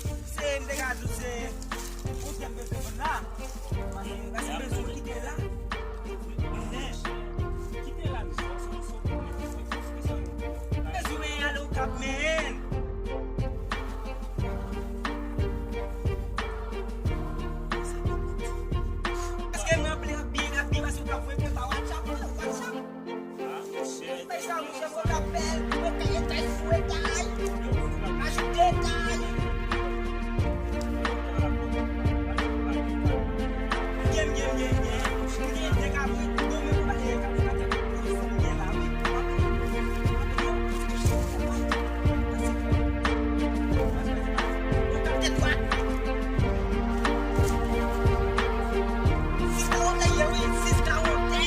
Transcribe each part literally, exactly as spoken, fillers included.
Se, m te ka di w se, ou te bezwen konn la. Paske, paske bezwen kite la. Kite la, bezwen ale Okap, men. Paske m ranpli ap byen, ap byen, paske w ka voye pa WhatsApp, WhatsApp. Fè sa, monchè, fò t ap bèl. Fò kay etay sou etay. Ajoute etay. Gen, gen, gen, gen. Gen, gen kabrit. Bon, men pou pa gen kabrit, pa gen kabrit. Gen la, wi. Tèt dwat. Sis kawòtè ye wi, sis kawòtè.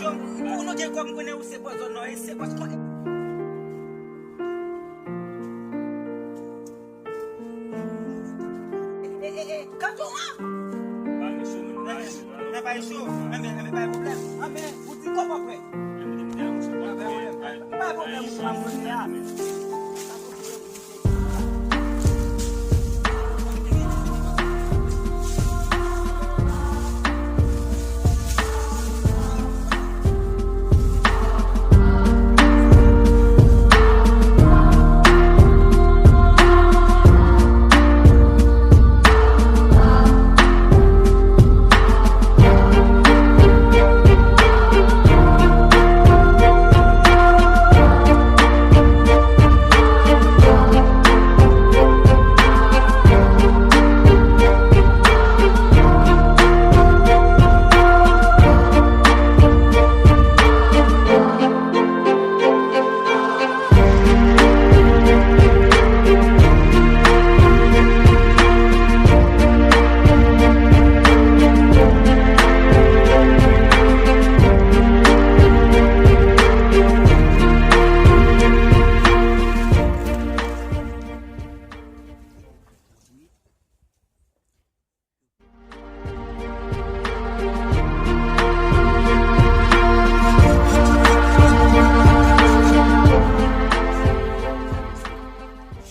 Ou nou gen kòb, m konnen ou se bò zòn nan, e se bò zòn. E, e, e, kantou an! Nan bay cho, nan bay cho. Anben, anben, pa gen pwoblèm. Anben, ou di kòman frè? Pa gen pwoblèm, ou pa pwoblèm, ou pa pwoblèm.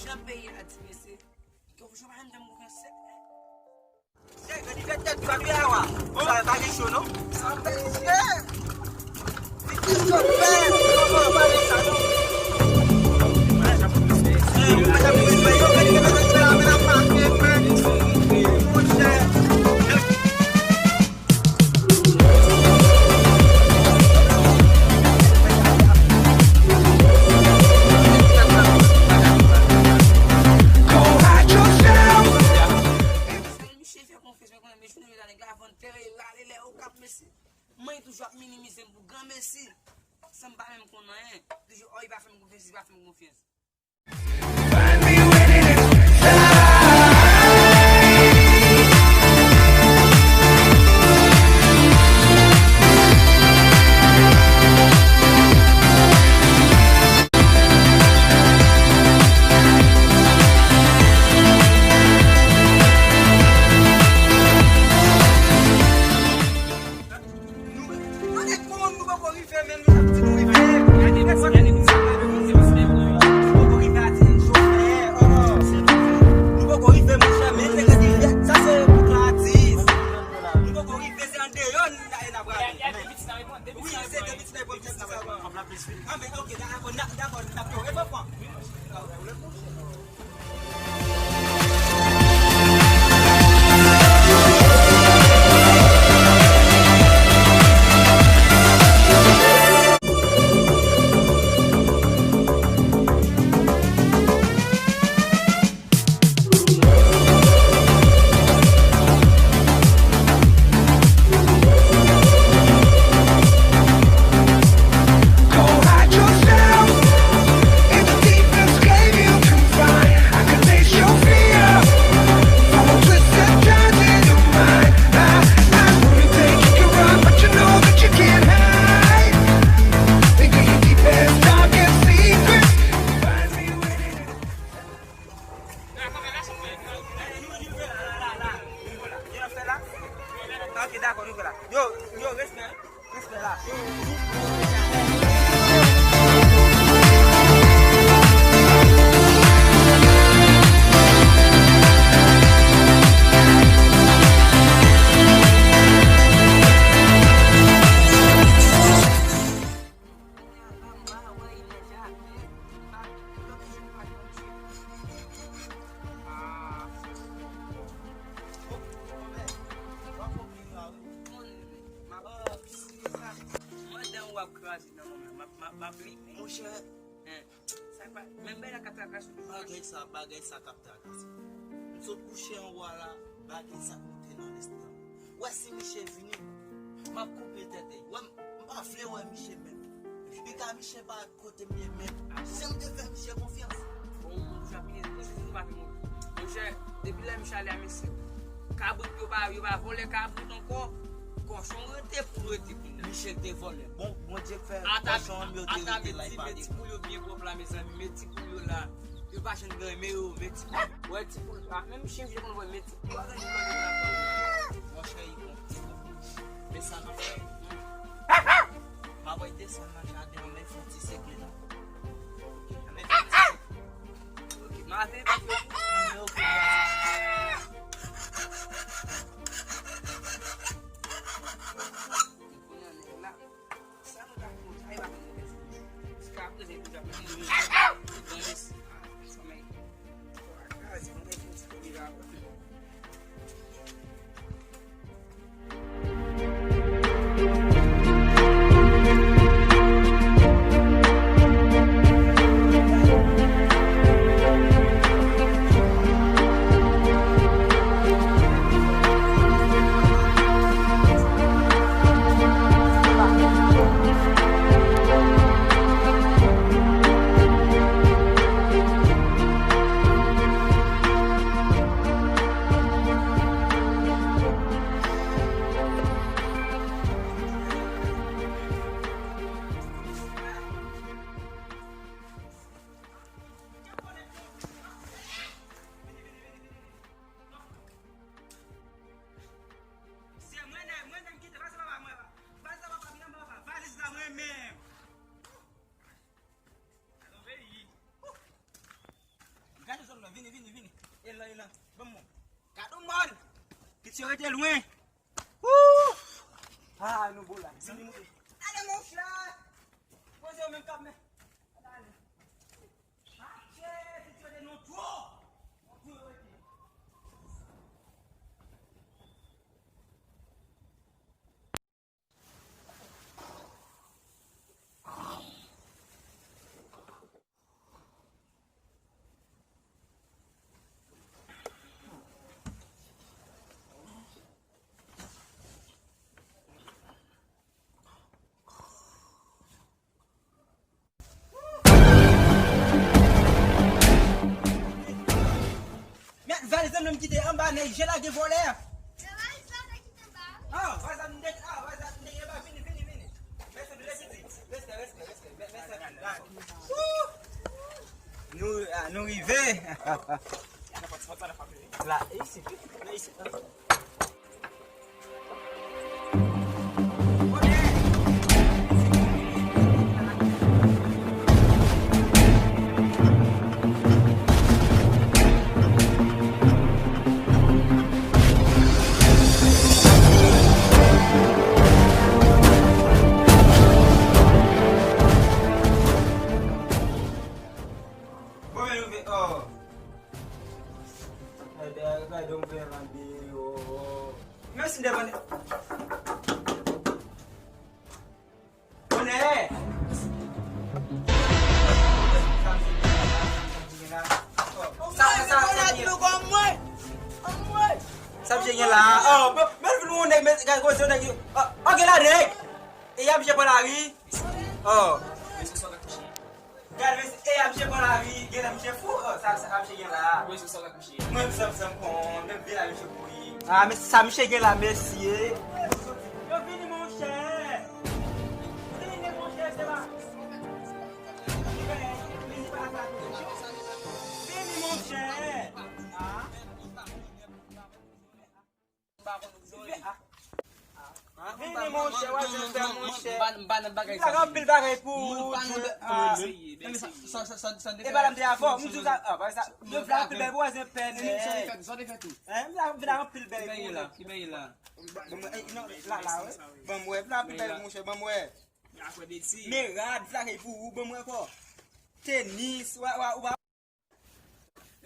Jan peyi a di, mesye, ke w jwe pa janm janm konfyans, se vre. Chè, gade tèt, tèt, tèt, tèt, tèt, tèt, tèt, tèt, tèt, tèt, Misye fè konfyans, men konnen, men jounen jodi a nèg la vann tè, l ale lè Okap, mesye. Mwen toujou ap minimize m pou granmesi. San m pa menm konn anyen. Toujou, oh, li pa fè m konfyans, li pa fè m konfyans. Wi, se de pitit nan reponn, se pitit sa. Anben, ok, dakò, n ap, dakò, n ap yo reponn. Ok, dakò, nou fè la. Yo, yo, respè. Respè la. Pandan w ap kraze nan mwen, m ap, m ap, m ap li. Monchè, sa pa, menm bagay la k ap trakase w. Bagay sa, bagay sa k ap trakase. M sot kouche anwo a la, bagay sa k moute nan lespri m. Wè si Miche vini, m ap koupe tèt li. Wè, m, m pa vle wè Miche menm. Piga Miche pa kote m ye menm. Si m te fè Miche konfyans. Bon, Miche ap peye, Miche si nou pa fè move. Monchè, depi lè Miche ale a, mesye, kabrit yo pa, yo pa vòlè kabrit ankò. Kòchon rete pou rete kounye a. Miche te vòlè. Bon, Bondye k fè kòchon yo te rete la, e pa de ti poul yo byen pwòp la, mezanmi. Men ti poul yo la. Yo pa janm gen men yo, men ti poul. Wè ti poul. Ah, menm chen vye konn wè men ti poul. Monchè, li bon, li bon. Men sa n ap fè. M ap desann nan jaden an, men fè yon ti sekle la. Ann fè yon ti sekle. Maten, ann fè yon ti sekle. Sa nou ka fè, sa e pa fè move sou li. Jiska prezan, li toujou ap mete nou. Li bon mesye. Sa men. Kraze, mwen mete yon ti kote la. Se mwen, nèg, mwen, nèg kite, pase papa mwen, papa. Pase papa, vin anba, papa. Valiz la, mwen menm. Gade zòn nan, vini, vini, vini. E lan, e lan. Ban m mòn. Gade yon mòn. Pitit yo rete lwen. Woo! Ah, nou bo la. Vini, monte. Ale, monchè. Poze yo menm k ap men. Ale. Mache, pitit yo de nou two. Nou two yo rete. Men valiz la menm kite anba, nèg je lage vòlè. Ah, valiz la m te, ah, valiz la m te, vini, vini, vini. Mèsi anpil, mèsi, mèsi, mèsi, mèsi. Woo! Nou, ah, nou rive. La, isi, la, isi. Gen la. Oh, men, men vin yon nèg, men gade koze yon nèg. Oh, oh, gen la nèg. E y ap je pran lari. Oh. Gade, men, e y ap je pran lari. Gen la, misye fou. Oh, sa, sa, misye gen la. Mwen, m sanm, sanm kon, menm vin la, misye kouri. Ah, men sa, misye gen la, mesye. Yo vini, monchè. Vini, monchè, se la. Vini, monchè. Ah. Vini, monchè, w ap vin fè, monchè. M pa nan bagay sa. M pa gen anpil bagay pou ou. Ah. E pa la m te avè w, m di w sa, ah, bagay sa, m vle anpil bagay pou w, se pè nèg. Sa w te fè tou, sa w te fè tou. Hein, m vle anpil bagay pou ou la. Ki bagay la? Ban m wè, non, la, la, wi. Ban m wè, m vle anpil bagay, monchè, ban m wè. Men rad, m vle bagay pou ou, ban m wè ankò. Tenis, w a, w a, w a.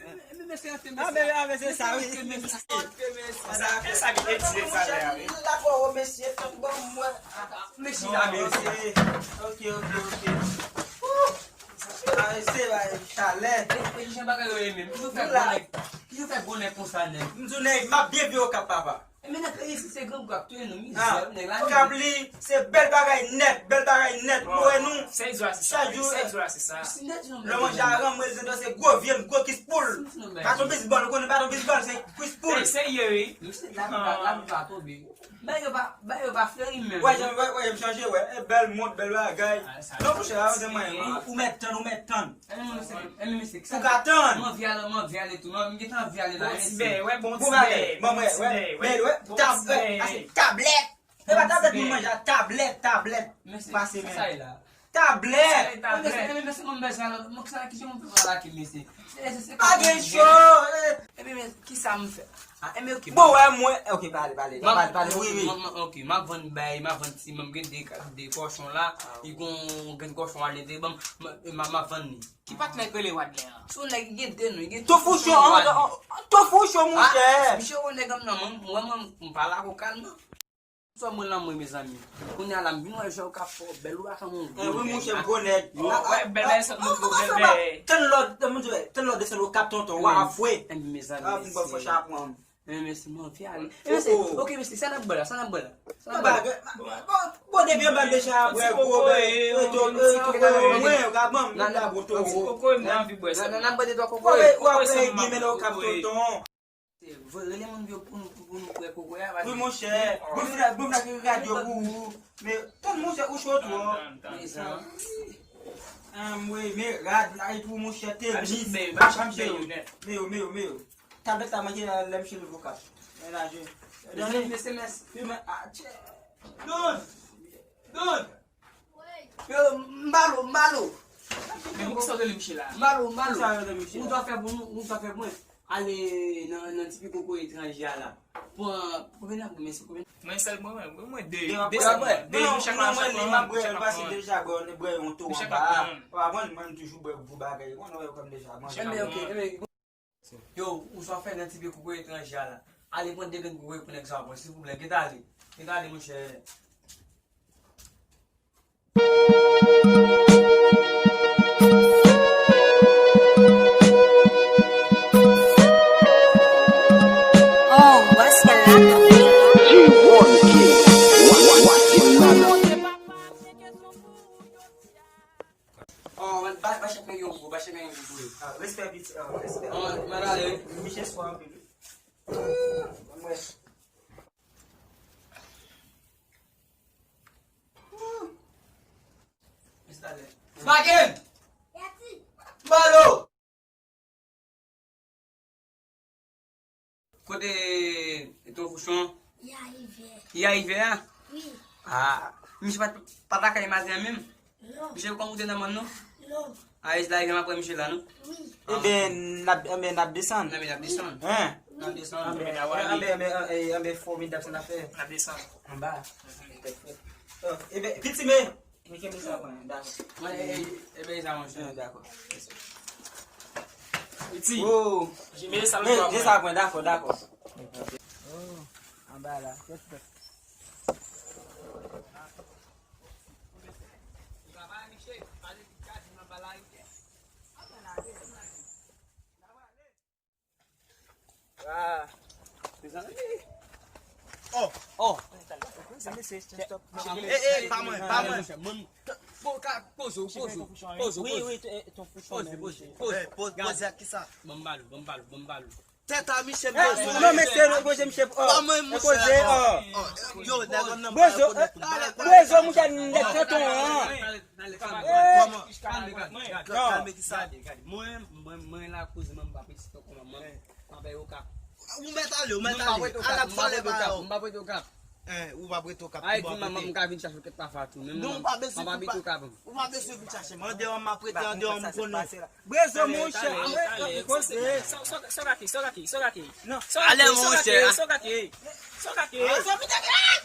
Ah, men, ah, men se sa, wi. Sa, sa ki te di talè a, wi. La pou ou, mesye, fè m ban mwen. Mesye, la, mesye. Ok, ok, ok. Ah, se, talè. E, e, ki jan bagay yo ye menm? Ki jan fè gwo nèg? Ki jan fè gwo nèg konsa, nèg? M di w, nèg, m ap byen viv Okap, papa. E men nèg isi se grangou k ap touye nou, mizè, nèg la. Okap li, se bèl bagay nèt, bèl bagay nèt. Mwen wè nou. Chak jou, lè w manje a ranm, mwen se gwo vyann, gwo kis poul. Baton bizbòl, ou konnen baton bizbòl, se kis poul. Bagay yo pa, bagay yo pa fleri menm. Wè, wè, wè, m chanje, wè. E bèl mont, bèl bagay. Non, monchè, avanse mwen. Ou, ou mèt tann, ou mèt tann. Ou ka tann. M anvi ale, m anvi ale tou. M gentan anvi ale la, mesye. Bon bagay. Bon, wè, wè. Men, wè, tab-, wè, ase tablèt. E pa tablèt moun manje a, tablèt, tablèt. Pase men. Tablèt. Mesye, mesye, mwen bezwen alò. Mwen sa ki jan mwen fè pou alake, mesye. Pa gen cho. Epi men, kisa m fè? Ah, enben, ok. Bon, wè, mwen, ok, pale, pale, pale, pale, wi, wi. Ok, m ap vann bay, m ap vann ti, m gen de, de kòchon la, li gon grenn kòchon ale de, bon, m, m, m ap vann li. Ki patnè k rele Wadlè a? Se yon nèg ki gen de non, li gen Tou Fouchon, Wadlè. Tou Fouchon, monchè. Misye wè nèg an nan, mwen, mwen, mwen, m pa la kokal, non. Swa mwen lanmou, mezanmi. Kounye a la, m vin wè jan w ka fè w bèl, ou pa fè m yon gwo nèg. Wi, monchè, m gwo nèg. Wè, bèl, bèl, sa nou gwo bèl. Tann lòt, tann lòt desann Okap, tonton, w a fwe. Mezanmi, a fin bò fò chapon. Men, men, si m anvi ale. Men, se, ok, men, se sa n ap bwè la, sa n ap bwè la. Sa n ap bwè la. Bon, bon, depi anba deja, bwè, gwo bèl. Mwen, yo ka ban m, la, bon, ti koko, m anvi bwè sa. N ap bwè de twa koko. W a fè byen, men Okap, tonton. Se vre, rele moun yo pou nou, pou nou bwè kokoye a, wi, monchè. Bon, fè, bon, fè radyo pou ou. Men, tann, monchè, ou cho twò. Mezanmi. Anmwey, men rad la, e pou monchè, tenis. Men yo, men yo, men yo, men yo. Tablèt la manke lè m chile vocal. Men la, je. Mesye, mesye. Douz. Douz. Yo, Mbalo, Mbalo. Men ou ki sa w rele misye la? Mbalo, Mbalo. Ou ta fè pou nou, ou ta fè pou mwen. Ale nan, nan ti pi koko etranje a la. Pran, konbyen n ap bwè, mesye, konbyen? Mwen sèl mwen, mwen, mwen, mwen de, de sèlman. De, nou chak la, chak la, chak la pran. Deja bwè, bwè yon tou anba. Ou pa konn, mwen toujou bwè gwo bagay. Ou konn wè kòm deja manje. Enben, ok, enben. Yo, ou sa fè nan ti pye koko etranje a la? Ale pran de grenn koko pou nèg sa a pran, silvouplè. Gentan ale. Gentan ale, monchè. Oh, what's the G one K. What, what, what's the matter? Oh, man, ba, ba chak nèg yon gwo, ba chak nèg yon gwo. Ah, respè, piti, ah, respè. Oh, man, ale. Misye swa anpil, wi. Mwen. Misye ale. Smagen! Balo! Kote Ton Fouchon? Li a rivyè. Li a rivyè a? Wi. Ah, misye pa, pa ta kay maten an menm? Non. Misye konn moute nan mòn non? Non. Ah, e la rivyè m ap pran misye la non? Wi. Enben, n ap, enben, n ap desann. Enben, n ap desann. Hein? N ap desann. Enben, enben, enben, enben, fòmidab sa n ap fè. N ap desann. Anba. Enben, piti men. Mwen kenbe sa mwen, dakò. Mwen, e, e, e, e, sa, monchè. Ah, dakò. Piti. Oh. Mete sa mwen, mete sa mwen, dakò, dakò. Oh, anba la. Ah, mezanmi. Oh. Oh. Mesye, mesye, stop. Eh, eh, pa mwen, pa mwen. Mwen, bon, ka, poze w, poze w, poze w, poze w. Poze, poze, poze. Eh, poze, poze ak kisa? Ban m ba l, ban m ba l, ban m ba l. Tèt a misye m bezwen. Non, mesye, non, poze misye. Oh, poze, oh. Yo, nèg nan Brezo, Brezo, mouche, nèg kanton an. Kalme, kalme, kalme, kalme, kisa? Mwen, mwen, mwen la koze, mwen m pa pesi to kòman, mwen. M pa bay okap. Ou mèt ale, ou mèt ale. Al ap vale ba yo. M pa prete okap. Eh, ou pa prete okap. Ay, di manman, m ka vin chache kèk pafa tou. Men non, ou pa bezwen, ou pa bezwen vin chache. Mwen deyò, m ap rete an deyò, m konnen. Brezo, monchè, ale, koze. Sokake, sokake, sokake. Non. Ale, monchè. Sokake, sokake. Sokake.